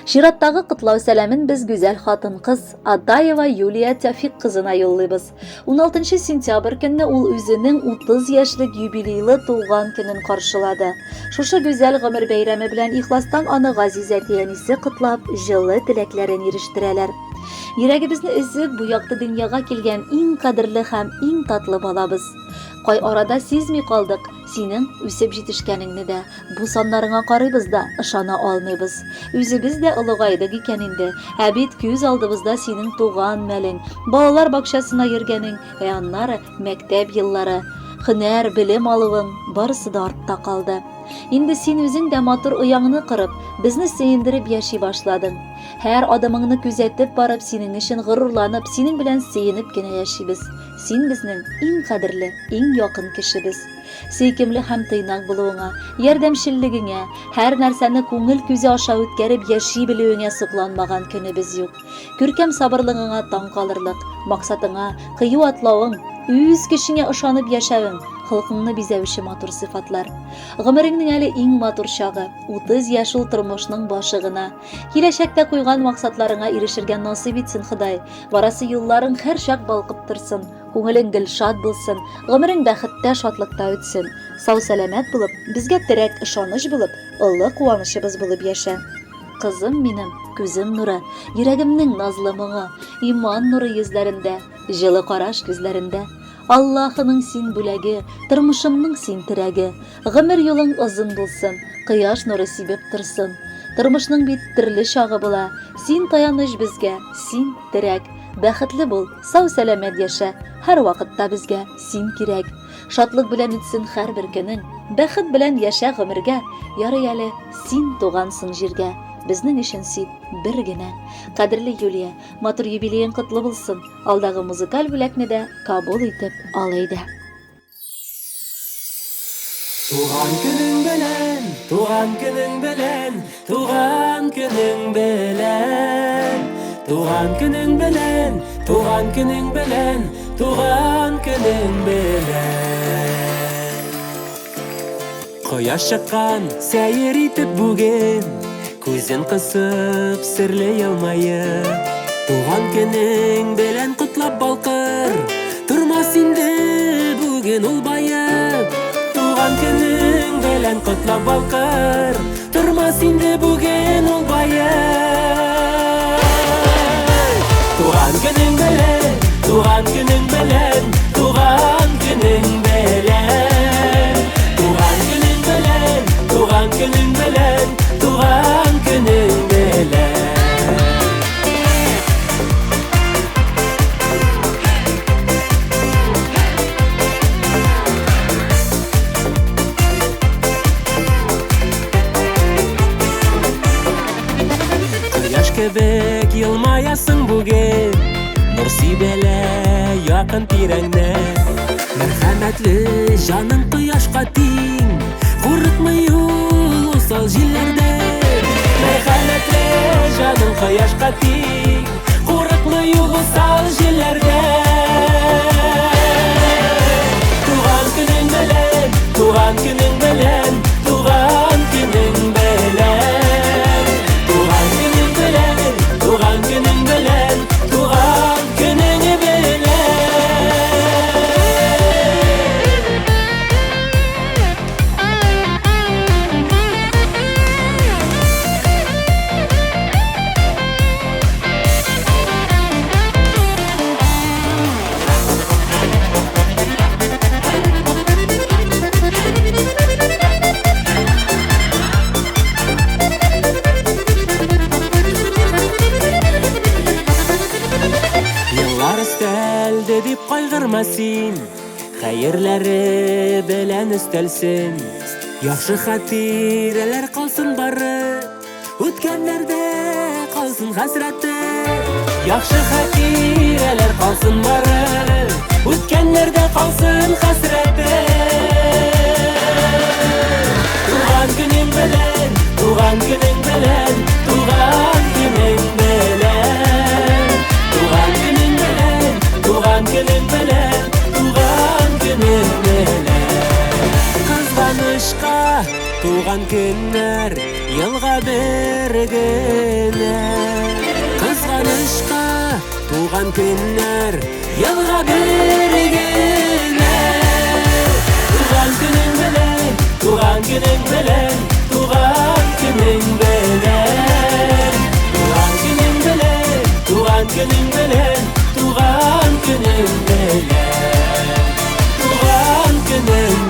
Чираттагы котлау сәламен без гүзәл хатын-кыз Адаева Юлия Тәфик кызына юллыйбыз. 16 сентябрь көнне ул үзенең 30 яшьлек юбилейлы туган көнен каршылады. Шушы гүзәл гомер бәйрәме белән ихластан аны газиз әти-әнисе котлап, җылы теләкләрен ирештерәләр. Йөрәгебезне өзеп, бу якты дөньяга килгән иң кадерле һәм иң татлы балабыз. Кай арада сизми калдык, синең үсеп җитешкәнеңне дә, Бу саннарыңа карыйбыз да, ышана алмыйбыз. Үзебез дә олыгайдык икән инде. Ә бит күз алдыбызда синең туган мәлең, балалар бакчасына йөргәнең, ә аннары мәктәп еллары, һөнәр, белем алуың, барысы да артта калды. Инде син үзең дә матур ояңны корып, безне сөендереп яши башладың. Һәр адымыңны күзәтеп барып, синең өчен горурланып, синең белән сөенеп кенә яшибез. Син безнең иң кадерле, иң якын кешебез. Сөйкемле һәм тыйнак булуыңа, ярдәмчеллегеңә, һәр нәрсәне күңел күзе аша үткәреп яши белүеңә сокланмаган көнебез юк. Күркәм сабырлыгыңа таң калырлык, максатыңа кыю атлавың, үз көчеңә ышанып яшәвең, холкыңны бизәүче матур сыйфатлар. Гомереңнең әле иң матур чагы, 30 яшь ул тормышның башы гына. Киләчәктә куйган максатларыңа ирешергә насыйп итсен Ходай. Барасы юлларың һәрчак балкып торсын. Күңелең гел шат булсын, гомерең бәхеттә, шатлыкта үтсен. Сау-сәламәт булып, безгә терәк, ышаныч булып, олы куанычыбыз булып яшә. Кызым минем, күзем нуры, йөрәгемнең назлы моңы, иман нуры йөзләрендә, җылы караш күзләрендә. Аллаһының син бүләге, тормышымның син терәге. Гомер юлың озын булсын, кояш нуры сибеп торсын. Тормышның бит төрле чагы була, син таяныч безгә, син терәк. Бәхетле бул, сау-сәламәт яшә, һәрвакытта безгә син кирәк. Шатлык белән үтсен һәрбер көнең, бәхет белән яшә гомергә. Ярый әле син тугансың җиргә, безнең өчен син бер генә. Кадерле Юлия, матур юбилеең котлы булсын, алдагы музыкаль бүләкне дә кабул итеп ал әйдә. Туган көнең белән, туган көнең белән, туган көнең белән. Туган көнең белән, туган көнең белән, туган көнең белән. Кояш чыккан сәер итеп бүген, Күзен кысып, серле елмаеп. Туган көнең белән котлап балкыр, Тормас инде бүген ул баеп. Туган көнең белән котлап балкыр, Тормас инде бүген ул баеп. Туган көнең белән, туган көнең белән, туган көнең белән. Туган көнең белән, туган көнең белән, туган көнең белән. Кояш кебек елмаясың бүген, Нур сибелә якын тирәңне. Мәрхәмәтле җаның кояшка тиң, Курыкмый ул усал җилләрдән. Мәрхәмәтле җаның кояшка тиң, Курыкмый ул усал җилләрдән. Туган көнең белән, туган көнең белән, туган көнең белән. Туган көнең белән, туган көнең белән, туган көнең белән. Еллар өстәлде дип кайгырма син, Хәерләре белән өстәлсен. Яхшы хатирәләр калсын бары, Үткәннәрдә калсын хәсрәте. Яхшы хатирәләр калсын бары, Үткәннәрдә калсын хәсрәте. Туган көнең белән, туган көнең белән, туган көнең белән. Туган көнең белән, туган көнең белән, туган көнең белән. Кызганычка. туган көннәр елга бер генә. Кызганычка, туган көннәр елга бер генә. Туган көнең белән, туган көнең белән, туган көнең белән. Туган көнең белән, туган көнең белән, туган көнең белән. Туган көнең.